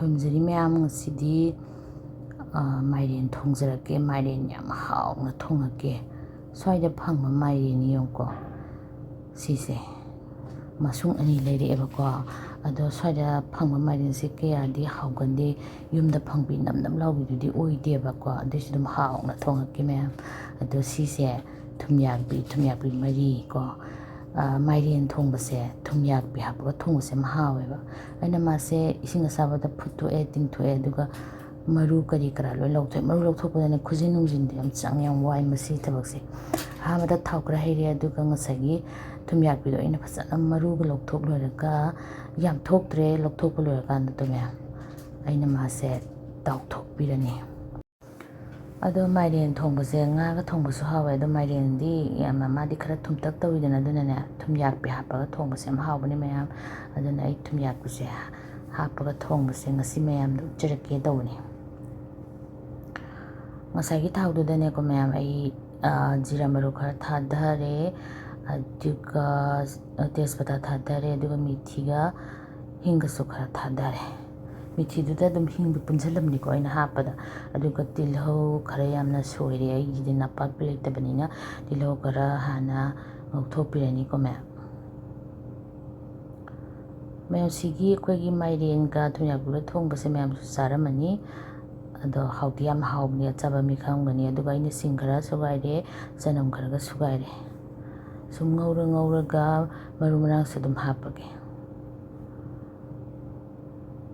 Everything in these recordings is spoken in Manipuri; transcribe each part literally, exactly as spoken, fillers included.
ꯈꯨꯔꯨꯝꯖꯔꯤ ꯃꯌꯥꯝ, ꯉꯁꯤꯗꯤ, ꯑ, ꯃꯥꯏꯔꯦꯟ ꯊꯣꯡꯖꯔꯛꯀꯦ꯫ ꯃꯥꯏꯔꯦꯟ ꯌꯥꯝ ꯍꯥꯎꯅ ꯊꯣꯡꯉꯛꯀꯦ꯫ ꯁ꯭ꯋꯥꯏꯗ ꯐꯪꯕ ꯃꯥꯏꯔꯦꯟ ꯌꯦꯡꯉꯨꯀꯣ꯫ ꯁꯤꯁꯦ ꯃꯁꯨꯡ ꯑꯅꯤ ꯂꯩꯔꯛꯑꯦꯕꯀꯣ꯫ ꯑꯗꯣ ꯁ꯭ꯋꯥꯏꯗ ꯐꯪꯕ ꯃꯥꯏꯔꯦꯟꯁꯦ ꯀꯌꯥꯗꯤ ꯍꯥꯎꯒꯟꯗꯦ꯫ ꯌꯨꯝꯗ ꯐꯪꯕꯤ ꯅꯝ ꯅꯝ ꯂꯥꯎꯕꯤꯗꯨꯗꯤ ꯑꯣꯏꯗꯦꯕꯀꯣ꯫ ꯑꯗꯨꯏꯁꯨ ꯑꯗꯨꯝ ꯍꯥꯎꯅ ꯊꯣꯡꯉꯛꯀꯦ ꯃꯌꯥꯝ꯫ ꯑꯗꯣ ꯁꯤꯁꯦ ꯊꯨꯝꯌꯥꯛꯄꯤ, ꯊꯨꯝꯌꯥꯛꯄꯤ ꯃꯔꯤ ꯀꯣ꯫ ꯑ, ꯃꯥꯏꯔꯦꯟ ꯊꯣꯡꯕꯁꯦ ꯊꯨꯝꯌꯥꯛꯄꯤ ꯍꯥꯞꯄꯒ ꯊꯣꯡꯕꯁꯦ ꯌꯥꯝ ꯍꯥꯎꯋꯦꯕ꯫ ꯑꯩꯅ ꯃꯥꯁꯦ ꯏꯁꯤꯡ ꯑꯁꯥꯕꯗ ꯐꯨꯠꯇꯣꯛꯑꯦ, ꯇꯤꯡꯊꯣꯛꯑꯦ, ꯑꯗꯨꯒ ꯃꯔꯨ ꯀꯔꯤ ꯀꯔꯥ ꯂꯣꯏ ꯂꯧꯊꯣꯛꯑꯦ꯫ ꯃꯔꯨ ꯂꯧꯊꯣꯛꯄꯗꯅꯦ ꯈꯨꯖꯤꯟ ꯅꯨꯡꯖꯤꯟꯗꯤ ꯌꯥꯝ ꯆꯪꯉꯦ, ꯌꯥꯝ ꯋꯥꯏ ꯃꯁꯤ ꯊꯕꯛꯁꯦ꯫ ꯑꯍꯥꯟꯕꯗ ꯊꯥꯎ ꯈꯔ ꯍꯩꯔꯦ, ꯑꯗꯨꯒ ꯉꯁꯥꯏꯒꯤ ꯊꯨꯝꯌꯥꯛꯄꯤꯗꯣ ꯑꯩꯅ ꯐꯖꯅ ꯃꯔꯨꯒ ꯂꯧꯊꯣꯛ ꯂꯣꯏꯔꯒ, ꯌꯥꯝ ꯊꯣꯛꯇ꯭ꯔꯦ, ꯂꯧꯊꯣꯛꯄ ꯂꯣꯏꯔꯀꯥꯟꯗ ꯑꯗꯨ ꯃꯌꯥꯝ ꯑꯩꯅ ꯃꯥꯁꯦ ꯇꯥꯎꯊꯣꯛꯄꯤꯔꯅꯤ꯫ ꯑꯗꯣ ꯃꯥꯏꯔꯦꯟ ꯊꯣꯡꯕꯁꯦ ꯉꯥꯒ ꯊꯣꯡꯕꯁꯨ ꯍꯥꯎꯋꯦ꯫ ꯑꯗꯣ ꯃꯥꯏꯔꯦꯟꯗꯤ ꯌꯥꯝꯅ, ꯃꯥꯗꯤ ꯈꯔ ꯊꯨꯝꯇꯛ ꯇꯧꯋꯤꯗꯅ, ꯑꯗꯨꯅꯅꯦ ꯊꯨꯝꯌꯥꯛꯄꯤ ꯍꯥꯞꯄꯒ ꯊꯣꯡꯕꯁꯦ ꯌꯥꯝ ꯍꯥꯎꯕꯅꯦ ꯃꯌꯥꯝ꯫ ꯑꯗꯨꯅ ꯑꯩ ꯊꯨꯝꯌꯥꯛꯄꯤꯁꯦ ꯍꯥꯞꯄꯒ ꯊꯣꯡꯕꯁꯦ ꯉꯁꯤ ꯃꯌꯥꯝꯗ ꯎꯠꯆꯔꯛꯀꯦ ꯇꯧꯕꯅꯤ꯫ ꯉꯁꯥꯏꯒꯤ ꯊꯥꯎꯗꯨꯗꯅꯦꯀꯣ ꯃꯌꯥꯝ, ꯑꯩ, ꯑ, ꯖꯤꯔꯥ ꯃꯔꯨ ꯈꯔ ꯊꯥꯗꯔꯦ, ꯑꯗꯨꯒ, ꯑ, ꯇꯦꯖꯄꯇꯥ ꯊꯥꯗꯔꯦ, ꯑꯗꯨꯒ ꯃꯤꯊꯤꯒ ꯍꯤꯡꯒꯁꯨ ꯈꯔ ꯊꯥꯗꯔꯦ꯫ ꯃꯤꯊꯤꯗꯨꯗ ꯑꯗꯨꯝ ꯍꯤꯡꯗꯨ ꯄꯨꯟꯁꯤꯜꯂꯝꯅꯤꯀꯣ ꯑꯩꯅ ꯍꯥꯞꯄꯗ꯫ ꯑꯗꯨꯒ ꯇꯤꯜꯍꯧ ꯈꯔ ꯌꯥꯝꯅ ꯁꯣꯏꯔꯦ, ꯑꯩꯒꯤꯗꯤ ꯅꯄꯥꯛꯄꯤ ꯂꯩꯇꯕꯅꯤꯅ ꯇꯤꯜꯍꯧ ꯈꯔ ꯍꯥꯟꯅ ꯉꯧꯊꯣꯛꯄꯤꯔꯅꯤꯀꯣ ꯃꯌꯥꯝ꯫ ꯃꯌꯥꯝꯁꯤꯒꯤ ꯑꯩꯈꯣꯏꯒꯤ ꯃꯥꯏꯔꯦꯟꯒ ꯊꯨꯝꯌꯥꯛꯄꯤꯒ ꯊꯣꯡꯕꯁꯦ ꯃꯌꯥꯝꯁꯨ ꯆꯥꯔꯝꯃꯅꯤ꯫ ꯑꯗꯣ ꯍꯥꯎꯗꯤ ꯌꯥꯝ ꯍꯥꯎꯕꯅꯦ, ꯆꯥꯕ ꯃꯤ ꯈꯪꯉꯝꯒꯅꯤ꯫ ꯑꯗꯨꯒ ꯑꯩꯅ ꯁꯤꯡ ꯈꯔ ꯁꯨꯒꯥꯏꯔꯦ, ꯆꯅꯝ ꯈꯔꯒ ꯁꯨꯒꯥꯏꯔꯦ꯫ ꯁꯨꯝ ꯉꯧꯔ ꯉꯧꯔꯒ ꯃꯔꯨ ꯃꯔꯥꯡꯁꯨ ꯑꯗꯨꯝ ꯍꯥꯞꯄꯒꯦ꯫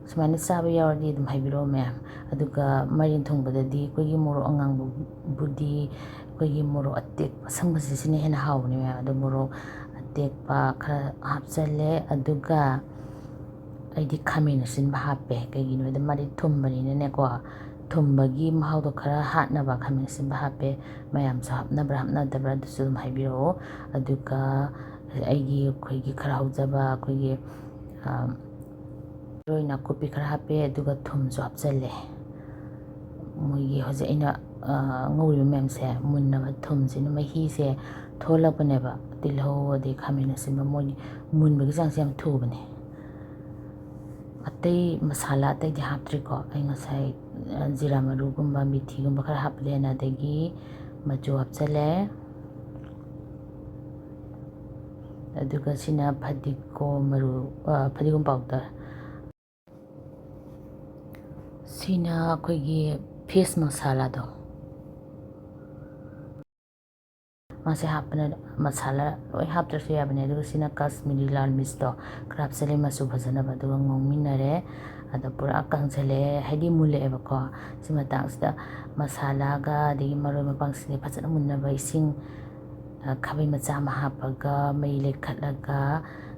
ꯁꯨꯃꯥꯏꯅ ꯆꯥꯕ ꯌꯥꯎꯔꯗꯤ ꯑꯗꯨꯝ ꯍꯥꯏꯕꯤꯔꯛꯑꯣ ꯃꯌꯥꯝ꯫ ꯑꯗꯨꯒ ꯃꯥꯏꯔꯦꯟ ꯊꯣꯡꯕꯗꯗꯤ ꯑꯩꯈꯣꯏꯒꯤ ꯃꯣꯔꯣꯛ ꯑꯉꯥꯡꯕꯕꯨꯗꯤ, ꯑꯩꯈꯣꯏꯒꯤ ꯃꯣꯔꯣꯛ ꯑꯇꯦꯛꯄ ꯑꯁꯪꯕꯁꯦ, ꯁꯤꯅ ꯍꯦꯟꯅ ꯍꯥꯎꯕꯅꯦ ꯃꯌꯥꯝ꯫ ꯑꯗꯣ ꯃꯣꯔꯣꯛ ꯑꯇꯦꯛꯄ ꯈꯔ ꯍꯥꯞꯆꯜꯂꯦ, ꯑꯗꯨꯒ ꯑꯩꯗꯤ ꯈꯥꯃꯦꯟ ꯑꯁꯤꯟꯕ ꯍꯥꯞꯄꯦ꯫ ꯀꯩꯒꯤꯅꯣ ꯍꯥꯏꯗꯤ ꯃꯥꯗꯤ ꯊꯨꯝꯕꯅꯤꯅꯅꯦꯀꯣ, ꯊꯨꯝꯕꯒꯤ ꯃꯍꯥꯎꯗꯣ ꯈꯔ ꯍꯥꯠꯅꯕ ꯈꯥꯃꯦꯟ ꯑꯁꯤꯟꯕ ꯍꯥꯞꯄꯦ꯫ ꯃꯌꯥꯝꯁꯨ ꯍꯥꯞꯅꯕ꯭ꯔꯥ ꯍꯥꯞꯅꯗꯕ꯭ꯔꯥ ꯑꯗꯨꯁꯨ ꯑꯗꯨꯝ ꯍꯥꯏꯕꯤꯔꯛꯑꯣ꯫ ꯑꯗꯨꯒ ꯑꯩꯒꯤ, ꯑꯩꯈꯣꯏꯒꯤ ꯈꯔ ꯍꯧꯖꯕ ꯑꯩꯈꯣꯏꯒꯤ, ꯑ, ꯃꯔꯣꯏ ꯅꯥꯀꯨꯞꯄꯤ ꯈꯔ ꯍꯥꯞꯄꯦ, ꯑꯗꯨꯒ ꯊꯨꯝꯁꯨ ꯍꯥꯞꯆꯜꯂꯦ꯫ ꯃꯣꯏꯒꯤ ꯍꯧꯖꯤꯛ ꯑꯩꯅ, ꯑ, ꯉꯧꯔꯤꯕ ꯃꯌꯥꯝꯁꯦ ꯃꯨꯟꯅꯕ ꯊꯨꯝꯁꯤꯅ ꯃꯍꯤꯁꯦ ꯊꯣꯛꯍꯜꯂꯛꯄꯅꯦꯕ꯫ ꯇꯤꯜꯍꯧ ꯑꯗꯩ ꯈꯥꯃꯦꯟ ꯑꯁꯤꯟꯕ ꯃꯣꯏ ꯃꯨꯟꯕꯒꯤ ꯆꯥꯡꯁꯦ ꯌꯥꯝ ꯊꯨꯕꯅꯦ꯫ ꯑꯇꯩ ꯃꯁꯥꯂꯥ ꯑꯇꯩꯗꯤ ꯍꯥꯞꯇ꯭ꯔꯤꯀꯣ꯫ ꯑꯩ ꯉꯁꯥꯏ, ꯑ, ꯖꯤꯔꯥ ꯃꯔꯨꯒꯨꯝꯕ, ꯃꯤꯊꯤꯒꯨꯝꯕ ꯈꯔ ꯍꯥꯞꯄꯗꯤ ꯍꯦꯟꯅ, ꯑꯗꯒꯤ ꯃꯆꯨ ꯍꯥꯞꯆꯜꯂꯦ꯫ ꯑꯗꯨꯒ ꯁꯤꯅ ꯐꯗꯤꯒꯣꯝ ꯃꯔꯨ, ꯑ, ꯐꯗꯤꯒꯣꯝ powder꯫ ꯁꯤꯅ ꯑꯩꯈꯣꯏꯒꯤ fish ꯃꯁꯥꯂꯥꯗꯣ꯫ ꯃꯥꯁꯦ ꯍꯥꯞꯄꯅ, ꯃꯁꯥꯂꯥ ꯂꯣꯏ ꯍꯥꯞꯇ꯭ꯔꯁꯨ ꯌꯥꯕꯅꯦ꯫ ꯑꯗꯨꯒ ꯁꯤꯅ ꯀꯥꯁꯃꯤꯔꯤ ꯂꯥꯜ ꯃꯤꯔꯆꯇꯣ ꯈꯔ ꯍꯥꯞꯆꯜꯂꯦ, ꯃꯆꯨ ꯐꯖꯅꯕ꯫ ꯑꯗꯨꯒ ꯉꯧꯃꯤꯟꯅꯔꯦ꯫ ꯑꯗꯣ ꯄꯨꯔꯥ ꯀꯪꯁꯜꯂꯛꯑꯦ, ꯍꯥꯏꯗꯤ ꯃꯨꯜꯂꯛꯑꯦꯕꯀꯣ꯫ ꯁꯤ ꯃꯇꯥꯡꯁꯤꯗ ꯃꯁꯥꯂꯥꯒ ꯑꯗꯒꯤ ꯃꯔꯣꯏ ꯃꯄꯥꯡꯁꯤꯡꯁꯦ ꯐꯖꯅ ꯃꯨꯟꯅꯕ ꯏꯁꯤꯡ, ꯑ, ꯈꯥꯕꯩ ꯃꯆꯥ ꯑꯃ ꯍꯥꯞꯄꯒ ꯃꯩ ꯂꯩꯈꯠꯂꯒ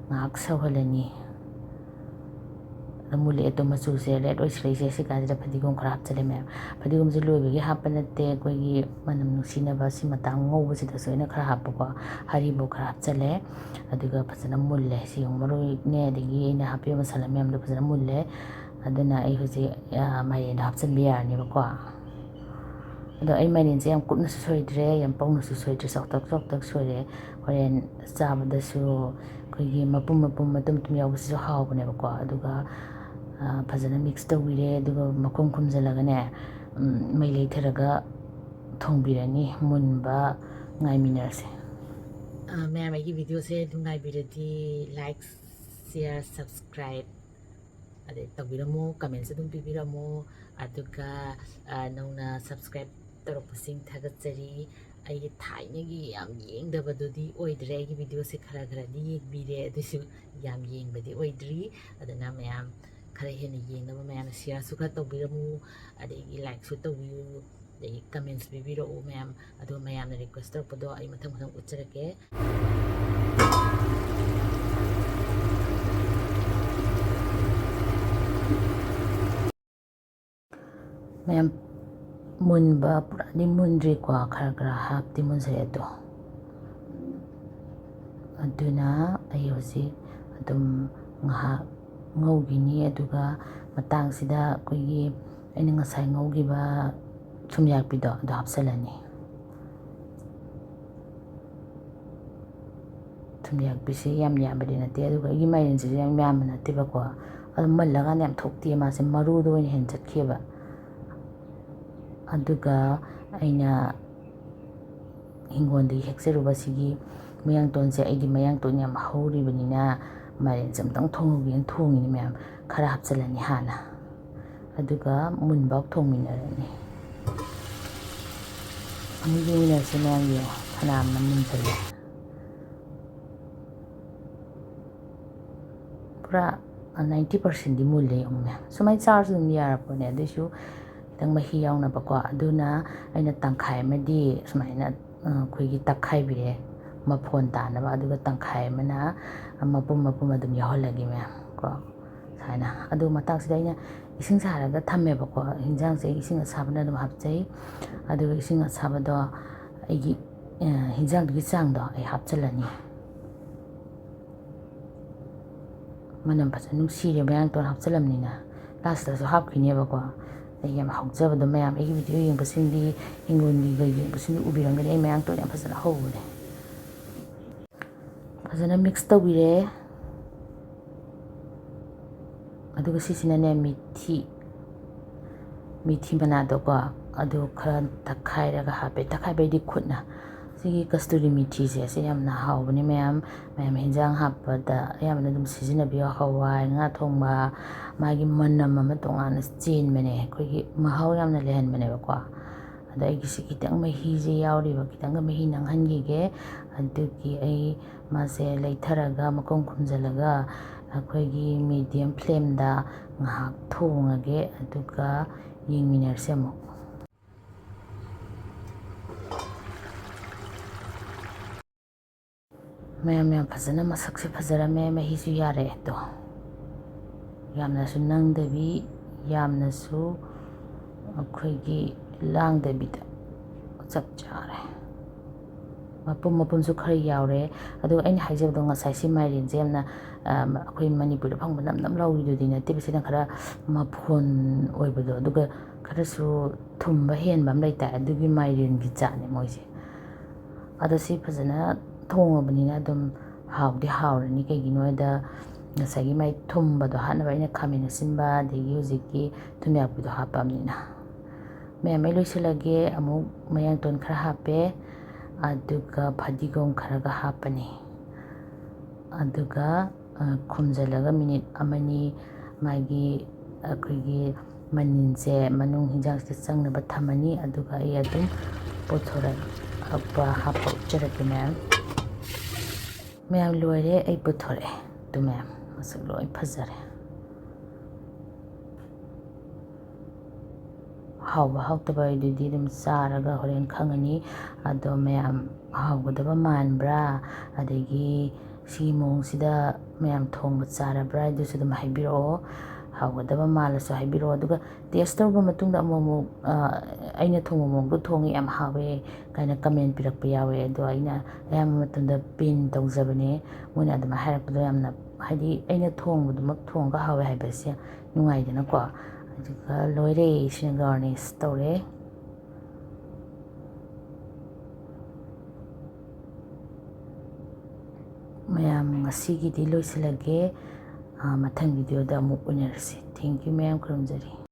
ꯉꯥꯏꯍꯥꯛ ꯁꯧꯍꯜꯂꯅꯤ꯫ ꯑꯗ ꯃꯨꯜꯂꯛꯑꯦ ꯑꯗꯣ, ꯃꯆꯨꯁꯦ red ꯑꯣꯏꯁꯤꯜꯂꯛꯏꯁꯦ꯫ ꯁꯤ ꯀꯥꯟꯁꯤꯗ ꯐꯗꯤꯒꯣꯝ ꯈꯔ ꯍꯥꯞꯆꯜꯂꯦ ꯃꯌꯥꯝ꯫ ꯐꯗꯤꯒꯣꯝꯁꯦ ꯂꯣꯏꯕꯒꯤ ꯍꯥꯞꯄ ꯅꯠꯇꯦ, ꯑꯩꯈꯣꯏꯒꯤ ꯃꯅꯝ ꯅꯨꯡꯁꯤꯅꯕ ꯁꯤ ꯃꯇꯥꯡ ꯉꯧꯕꯁꯤꯗꯁꯨ ꯑꯩꯅ ꯈꯔ ꯍꯥꯞꯄꯀꯣ꯫ ꯍꯔꯤꯕꯣꯞ ꯈꯔ ꯍꯥꯞꯆꯜꯂꯦ꯫ ꯑꯗꯨꯒ ꯐꯖꯅ ꯃꯨꯜꯂꯦ꯫ ꯁꯤ ꯌꯦꯡꯉꯨ, ꯃꯔꯣꯏꯅꯦ ꯑꯗꯒꯤ ꯑꯩꯅ ꯍꯥꯞꯄꯤꯕ ꯃꯁꯥꯂꯥ ꯃꯌꯥꯝꯗꯣ ꯐꯖꯅ ꯃꯨꯜꯂꯦ꯫ ꯑꯗꯨꯅ ꯑꯩ ꯍꯧꯖꯤꯛ, ꯑ, ꯃꯥꯏꯔꯦꯟꯗꯣ ꯍꯥꯞꯆꯤꯟꯕ ꯌꯥꯔꯅꯦꯕꯀꯣ꯫ ꯑꯗꯣ ꯑꯩ ꯃꯥꯏꯔꯦꯟꯁꯦ ꯌꯥꯝ ꯀꯨꯞꯅꯁꯨ ꯁꯣꯏꯗ꯭ꯔꯦ, ꯌꯥꯝ ꯄꯧꯅꯁꯨ ꯁꯣꯏꯗ꯭ꯔꯦ, ꯆꯥꯎꯇꯛ ꯆꯥꯎꯇꯛ ꯁꯣꯏꯔꯦ꯫ ꯍꯣꯔꯦꯟ ꯆꯥꯕꯗꯁꯨ ꯑꯩꯈꯣꯏꯒꯤ ꯃꯄꯨꯝ ꯃꯄꯨꯝ, ꯃꯇꯨꯝ ꯃꯇꯨꯝ ꯌꯥꯎꯕꯁꯤꯁꯨ ꯍꯥꯎꯕꯅꯦꯕꯀꯣ꯫ ꯑꯗꯨꯒ, ꯑ, ꯐꯖꯅ mix ꯇꯧꯕꯤꯔꯦ꯫ ꯑꯗꯨꯒ ꯃꯈꯨꯝ ꯈꯨꯝꯖꯤꯜꯂꯒꯅꯦ, ꯎꯝ, ꯃꯩ ꯂꯩꯊꯔꯒ ꯊꯣꯡꯕꯤꯔꯅꯤ꯫ ꯃꯨꯟꯕ ꯉꯥꯏꯃꯤꯟꯅꯔꯁꯦ꯫ ꯑ, ꯃꯌꯥꯝ ꯑꯩꯒꯤ videoꯁꯦ ꯅꯨꯡꯉꯥꯏꯕꯤꯔꯗꯤ like, share, subscribe ꯑꯗꯩ ꯇꯧꯕꯤꯔꯝꯃꯨ, comments ꯑꯗꯨꯝ ꯄꯤꯕꯤꯔꯝꯃꯨ꯫ ꯑꯗꯨꯒ, ꯑ, ꯅꯧꯅ subscribe ꯇꯧꯔꯛꯄꯁꯤꯡ ꯊꯥꯒꯠꯆꯔꯤ꯫ ꯑꯩꯒꯤ ꯊꯥꯏꯅꯒꯤ ꯌꯥꯝ ꯌꯦꯡꯗꯕꯗꯨꯗꯤ ꯑꯣꯏꯗ꯭ꯔꯦ, ꯑꯩꯒꯤ videoꯁꯦ ꯈꯔ ꯈꯔꯗꯤ ꯌꯦꯡꯕꯤꯔꯦ, ꯑꯗꯨꯁꯨ ꯌꯥꯝ ꯌꯦꯡꯕꯗꯤ ꯑꯣꯏꯗ꯭ꯔꯤ꯫ ꯑꯗꯨꯅ ꯃꯌꯥꯝ ꯈꯔ ꯍꯦꯟꯅ ꯌꯦꯡꯅꯕ ꯃꯌꯥꯝꯅ shareꯁꯨ ꯈꯔ ꯇꯧꯕꯤꯔꯝꯃꯨ, ꯑꯗꯒꯤ likeꯁꯨ ꯇꯧꯕꯤꯌꯨ, ꯑꯗꯒꯤ comments ꯄꯤꯕꯤꯔꯛꯎ ꯃꯌꯥꯝ꯫ ꯑꯗꯨꯒ ꯃꯌꯥꯝꯅ request ꯇꯧꯔꯛꯄꯗꯣ ꯑꯩ ꯃꯊꯪ ꯃꯊꯪ ꯎꯠꯆꯔꯛꯀꯦ꯫ ꯃꯌꯥꯝ, ꯃꯨꯟꯕ ꯄꯨꯔꯥꯗꯤ ꯃꯨꯟꯗ꯭ꯔꯤꯀꯣ, ꯈꯔ ꯈꯔ halfꯇꯤ ꯃꯨꯟꯖꯔꯦ ꯑꯗꯣ꯫ ꯑꯗꯨꯅ ꯑꯩ ꯍꯧꯖꯤꯛ ꯑꯗꯨꯝ ꯉꯥꯏꯍꯥꯛ ꯉꯧꯈꯤꯅꯤ꯫ ꯑꯗꯨꯒ ꯃꯇꯥꯡꯁꯤꯗ ꯑꯩꯈꯣꯏꯒꯤ ꯑꯩꯅ ꯉꯁꯥꯏ ꯉꯧꯈꯤꯕ ꯊꯨꯝꯌꯥꯛꯄꯤꯗꯣ ꯑꯗꯨ ꯍꯥꯞꯆꯤꯜꯂꯅꯤ꯫ ꯊꯨꯝꯌꯥꯛꯄꯤꯁꯤ ꯌꯥꯝ ꯌꯥꯝꯕꯗꯤ ꯅꯠꯇꯦ, ꯑꯗꯨꯒ ꯑꯩꯒꯤ ꯃꯥꯏꯔꯦꯟꯁꯤꯁꯨ ꯌꯥꯝ ꯌꯥꯝꯕ ꯅꯠꯇꯦꯕꯀꯣ꯫ ꯑꯗꯨ ꯃꯜꯂꯀꯥꯟꯗ ꯌꯥꯝ ꯊꯣꯛꯇꯦ, ꯃꯥꯁꯦ ꯃꯔꯨꯗ ꯑꯣꯏꯅ ꯍꯦꯟꯅ ꯆꯠꯈꯤꯑꯕ꯫ ꯑꯗꯨꯒ ꯑꯩꯅ ꯍꯤꯡꯒꯣꯜꯗꯒꯤ ꯍꯦꯛꯆꯔꯨꯕ ꯁꯤꯒꯤ ꯃꯌꯥꯡꯇꯣꯟꯁꯦ, ꯑꯩꯗꯤ ꯃꯌꯥꯡꯇꯣꯟ ꯌꯥꯝ ꯍꯧꯔꯤꯕꯅꯤꯅ ꯃꯥꯏꯔꯦꯟꯁꯦ ꯑꯝꯇꯪ ꯊꯣꯡꯉꯨꯒꯦꯅ ꯊꯣꯡꯉꯤꯅꯤ ꯃꯌꯥꯝ꯫ ꯈꯔ ꯍꯥꯞꯆꯤꯜꯂꯅꯤ ꯍꯥꯟꯅ, ꯑꯗꯨꯒ ꯃꯨꯟꯕ ꯊꯣꯡꯃꯤꯟꯅꯔꯅꯤ꯫ ꯑꯃꯨꯛ ꯌꯦꯡꯃꯤꯟꯅꯔꯁꯤ ꯃꯌꯥꯝ, ꯌꯦꯡꯉꯣ ꯐꯅꯌꯥꯝꯅ ꯃꯨꯟꯁꯤꯜꯂꯦ꯫ ꯄꯨꯔꯥ ꯅꯥꯏꯟꯇꯤ ꯄꯥꯔꯁꯦꯟꯗꯤ ꯃꯨꯜꯂꯦ ꯌꯦꯡꯉꯨꯅꯦ꯫ ꯁꯨꯃꯥꯏꯅ ꯆꯥꯔꯁꯨ ꯑꯗꯨꯝ ꯌꯥꯔꯄꯣꯠꯅꯦ, ꯑꯗꯨꯏꯁꯨ ꯈꯤꯇꯪ ꯃꯍꯤ ꯌꯥꯎꯅꯕꯀꯣ꯫ ꯑꯗꯨꯅ ꯑꯩꯅ ꯇꯪꯈꯥꯏ ꯑꯃꯗꯤ ꯁꯨꯃꯥꯏꯅ, ꯑ, ꯑꯩꯈꯣꯏꯒꯤ ꯇꯛꯈꯥꯏꯕꯤꯔꯦ, ꯃꯐꯣꯟ ꯇꯥꯅꯕ꯫ ꯑꯗꯨꯒ ꯇꯪꯈꯥꯏ ꯑꯃꯅ ꯃꯄꯨꯝ ꯃꯄꯨꯝ ꯑꯗꯨꯝ ꯌꯥꯎꯍꯜꯂꯒꯦ ꯃꯌꯥꯝ ꯀꯣ, ꯁꯨꯃꯥꯏꯅ꯫ ꯑꯗꯨ ꯃꯇꯥꯡꯁꯤꯗ ꯑꯩꯅ ꯏꯁꯤꯡ ꯁꯥꯔꯒ ꯊꯝꯃꯦꯕꯀꯣ꯫ ꯍꯤꯟꯖꯥꯡꯁꯦ ꯑꯩ ꯏꯁꯤꯡ ꯑꯁꯥꯕꯅ ꯑꯗꯨꯝ ꯍꯥꯞꯆꯩ꯫ ꯑꯗꯨꯒ ꯏꯁꯤꯡ ꯑꯁꯥꯕꯗꯣ ꯑꯩꯒꯤ, ꯑ, ꯍꯤꯟꯖꯥꯡꯗꯨꯒꯤ ꯆꯥꯡꯗꯣ ꯑꯩ ꯍꯥꯞꯆꯤꯜꯂꯅꯤ꯫ ꯃꯅꯝ ꯐꯖꯅ ꯅꯨꯡꯁꯤꯔꯦ, ꯃꯌꯥꯡꯇꯣꯟ ꯍꯥꯞꯆꯤꯜꯂꯝꯅꯤꯅ꯫ ꯂꯥꯁꯇꯁꯨ ꯍꯥꯞꯈꯤꯅꯦꯕꯀꯣ꯫ ꯑꯩ ꯌꯥꯝ ꯍꯧꯖꯕꯗꯣ ꯃꯌꯥꯝ, ꯑꯩꯒꯤ ꯚꯤꯗꯤꯑꯣ ꯌꯦꯡꯕꯁꯤꯡꯗꯤ, ꯍꯤꯡꯒꯣꯜꯒꯤꯒ ꯌꯦꯡꯕꯁꯤꯡꯗꯤ ꯎꯕꯤꯔꯝꯒꯅꯤ, ꯑꯩ ꯃꯌꯥꯡꯇꯣꯟ ꯌꯥꯝ ꯐꯖꯅ ꯍꯧꯕꯅꯦ꯫ ꯐꯖꯅ ꯃꯤꯛꯁ ꯇꯧꯕꯤꯔꯦ꯫ ꯑꯗꯨꯒ ꯁꯤꯁꯤꯅꯅꯦ, ꯃꯤꯊꯤ, ꯃꯤꯊꯤ ꯃꯅꯥꯗꯣꯀꯣ, ꯑꯗꯨ ꯈꯔ ꯇꯛꯈꯥꯏꯔꯒ ꯍꯥꯞꯄꯦ꯫ ꯇꯛꯈꯥꯏꯕꯩꯗꯤ ꯈꯨꯠꯅ꯫ ꯁꯤꯒꯤ ꯀꯁꯇꯨꯔꯤ ꯃꯤꯊꯤꯁꯦ, ꯁꯤ ꯌꯥꯝꯅ ꯍꯥꯎꯕꯅꯦ ꯃꯌꯥꯝ꯫ ꯃꯌꯥꯝ ꯍꯤꯟꯖꯥꯡ ꯍꯥꯞꯄꯗ ꯑꯌꯥꯝꯕꯅ ꯑꯗꯨꯝ ꯁꯤꯖꯤꯟꯅꯕꯤꯌꯣ꯫ ꯍꯋꯥꯏ, ꯉꯥ ꯊꯣꯡꯕ, ꯃꯥꯒꯤ ꯃꯅꯝ ꯑꯃ ꯇꯣꯉꯥꯟꯅ ꯆꯦꯟꯕꯅꯦ, ꯑꯩꯈꯣꯏꯒꯤ ꯃꯍꯥꯎ ꯌꯥꯝꯅ ꯂꯩꯍꯟꯕꯅꯦꯕꯀꯣ꯫ ꯑꯗꯣ ꯑꯩꯒꯤꯁꯤ ꯈꯤꯇꯪ ꯃꯍꯤꯁꯦ ꯌꯥꯎꯔꯤꯕ, ꯈꯤꯇꯪꯒ ꯃꯍꯤ ꯅꯪꯍꯟꯈꯤꯒꯦ꯫ ꯑꯗꯨꯒꯤ ꯑꯩ ꯃꯥꯁꯦ ꯂꯩꯊꯔꯒ, ꯃꯈꯨꯝ ꯈꯨꯝꯖꯤꯜꯂꯒ, ꯑꯩꯈꯣꯏꯒꯤ ꯃꯤꯗꯤꯌꯝ ꯐ꯭ꯂꯦꯝꯗ ꯉꯥꯏꯍꯥꯛ ꯊꯣꯡꯉꯒꯦ, ꯑꯗꯨꯒ ꯌꯦꯡꯃꯤꯟꯅꯔꯁꯦ ꯑꯃꯨꯛ꯫ ꯃꯌꯥꯝ, ꯃꯌꯥꯝ ꯐꯖꯅ ꯃꯁꯛꯁꯦ ꯐꯖꯔꯝꯃꯦ, ꯃꯍꯤꯁꯨ ꯌꯥꯔꯦ ꯑꯗꯣ꯫ ꯌꯥꯝꯅꯁꯨ ꯅꯪꯗꯕꯤ, ꯌꯥꯝꯅꯁꯨ ꯑꯩꯈꯣꯏꯒꯤ ꯂꯥꯡꯗꯕꯤꯗ ꯆꯞ ꯆꯥꯔꯦ꯫ ꯃꯄꯨꯝ ꯃꯄꯨꯝꯁꯨ ꯈꯔ ꯌꯥꯎꯔꯦ꯫ ꯑꯗꯨꯒ ꯑꯩꯅ ꯍꯥꯏꯖꯕꯗꯣ, ꯉꯁꯥꯏ ꯁꯤ ꯃꯥꯏꯔꯦꯟꯁꯦ ꯌꯥꯝꯅ, ꯑ, ꯑꯩꯈꯣꯏ ꯃꯅꯤꯄꯨꯔꯗ ꯐꯪꯕ ꯅꯝ ꯅꯝ ꯂꯥꯎꯔꯤꯗꯨꯗꯤ ꯅꯠꯇꯦꯕ꯫ ꯁꯤꯅ ꯈꯔ ꯃꯐꯣꯟ ꯑꯣꯏꯕꯗꯣ, ꯑꯗꯨꯒ ꯈꯔꯁꯨ ꯊꯨꯝꯕ ꯍꯦꯟꯕ ꯑꯃ ꯂꯩꯇꯥꯏ, ꯑꯗꯨꯒꯤ ꯃꯥꯏꯔꯦꯟꯒꯤ ꯖꯥꯠꯅꯦ ꯃꯣꯏꯁꯦ꯫ ꯑꯗꯣ ꯁꯤ ꯐꯖꯅ ꯊꯣꯡꯉꯕꯅꯤꯅ ꯑꯗꯨꯝ ꯍꯥꯎꯗꯤ ꯍꯥꯎꯔꯅꯤ꯫ ꯀꯩꯒꯤꯅꯣ ꯍꯥꯏꯗ, ꯉꯁꯥꯏꯒꯤ ꯃꯥꯏ ꯊꯨꯝꯕꯗꯣ ꯍꯥꯠꯅꯕ ꯑꯩꯅ ꯈꯥꯃꯦꯟ ꯑꯁꯤꯟꯕ ꯑꯗꯒꯤ ꯍꯧꯖꯤꯛꯀꯤ ꯊꯨꯝꯌꯥꯛꯄꯤꯗꯣ ꯍꯥꯞꯄꯕꯅꯤꯅ꯫ ꯃꯌꯥꯝ ꯑꯩ ꯂꯣꯏꯁꯤꯜꯂꯒꯦ꯫ ꯑꯃꯨꯛ ꯃꯌꯥꯡꯇꯣꯟ ꯈꯔ ꯍꯥꯞꯄꯦ, ꯑꯗꯨꯒ ꯐꯗꯤꯒꯣꯝ ꯈꯔꯒ ꯍꯥꯞꯄꯅꯤ꯫ ꯑꯗꯨꯒ, ꯑ, ꯈꯨꯝꯖꯤꯜꯂꯒ ꯃꯤꯅꯤꯠ ꯑꯃꯅꯤ ꯃꯥꯒꯤ, ꯑꯩꯈꯣꯏꯒꯤ ꯃꯅꯤꯟꯁꯦ ꯃꯅꯨꯡ ꯍꯤꯟꯖꯥꯡꯁꯤꯗ ꯆꯪꯅꯕ ꯊꯝꯃꯅꯤ꯫ ꯑꯗꯨꯒ ꯑꯩ ꯑꯗꯨꯝ ꯄꯨꯊꯣꯔꯛꯄ ꯍꯥꯞꯄ ꯎꯠꯆꯔꯛꯀꯦ ꯃꯌꯥꯝ꯫ ꯃꯌꯥꯝ ꯂꯣꯏꯔꯦ, ꯑꯩ ꯄꯨꯊꯣꯔꯛꯑꯦ꯫ ꯑꯗꯨ ꯃꯌꯥꯝ ꯃꯁꯛ ꯂꯣꯏ ꯐꯖꯔꯦ꯫ ꯍꯥꯎꯕ ꯍꯥꯎꯇꯕ ꯍꯥꯏꯗꯨꯗꯤ ꯑꯗꯨꯝ ꯆꯥꯔꯒ ꯍꯣꯔꯦꯟ ꯈꯪꯉꯅꯤ꯫ ꯑꯗꯣ ꯃꯌꯥꯝ ꯍꯥꯎꯒꯗꯕ ꯃꯥꯟꯕ꯭ꯔꯥ, ꯑꯗꯒꯤ ꯁꯤꯒꯤ ꯃꯑꯣꯡꯁꯤꯗ ꯃꯌꯥꯝ ꯊꯣꯡꯕ ꯆꯥꯔꯕ꯭ꯔꯥ ꯍꯥꯏꯗꯨꯁꯨ ꯑꯗꯨꯝ ꯍꯥꯏꯕꯤꯔꯛꯑꯣ꯫ ꯍꯥꯎꯒꯗꯕ ꯃꯥꯜꯂꯁꯨ ꯍꯥꯏꯕꯤꯔꯛꯑꯣ꯫ ꯑꯗꯨꯒ ꯇꯦꯁ ꯇꯧꯔꯕ ꯃꯇꯨꯡꯗ ꯑꯃꯨꯛ ꯑꯃꯨꯛ, ꯑ, "ꯑꯩꯅ ꯊꯣꯡꯕ ꯃꯑꯣꯡꯗꯣ ꯊꯣꯡꯉꯦ, ꯌꯥꯝ ꯍꯥꯎꯋꯦ" ꯀꯥꯏꯅ ꯀꯃꯦꯟ ꯄꯤꯔꯛꯄ ꯌꯥꯎꯋꯦ꯫ ꯑꯗꯣ ꯑꯩꯅ ꯑꯌꯥꯝꯕ ꯃꯇꯝꯗ ꯄꯤꯟ ꯇꯧꯖꯕꯅꯦ꯫ ꯃꯣꯏꯅ ꯑꯗꯨꯃꯥꯏꯅ ꯍꯥꯏꯔꯛꯄꯗꯣ ꯌꯥꯝꯅ, ꯍꯥꯏꯗꯤ, ꯑꯩꯅ ꯊꯣꯡꯕꯗꯨꯃꯛ ꯊꯣꯡꯉꯒ ꯍꯥꯎꯋꯦ ꯍꯥꯏꯕꯁꯦ ꯅꯨꯡꯉꯥꯏꯗꯅꯀꯣ꯫ ꯑꯗꯨꯒ ꯂꯣꯏꯔꯦ, ꯁꯤꯅ ꯒꯥꯔꯅꯤꯁ ꯇꯧꯔꯦ꯫ ꯃꯌꯥꯝ, ꯉꯁꯤꯒꯤꯗꯤ ꯂꯣꯏꯁꯤꯜꯂꯒꯦ꯫ ꯑꯥ, ꯃꯊꯪ ꯚꯤꯗꯤꯑꯣꯗ ꯑꯃꯨꯛ ꯎꯅꯔꯁꯤ꯫ Thank you ꯃꯌꯥꯝ, ꯈꯨꯔꯨꯝꯖꯔꯤ꯫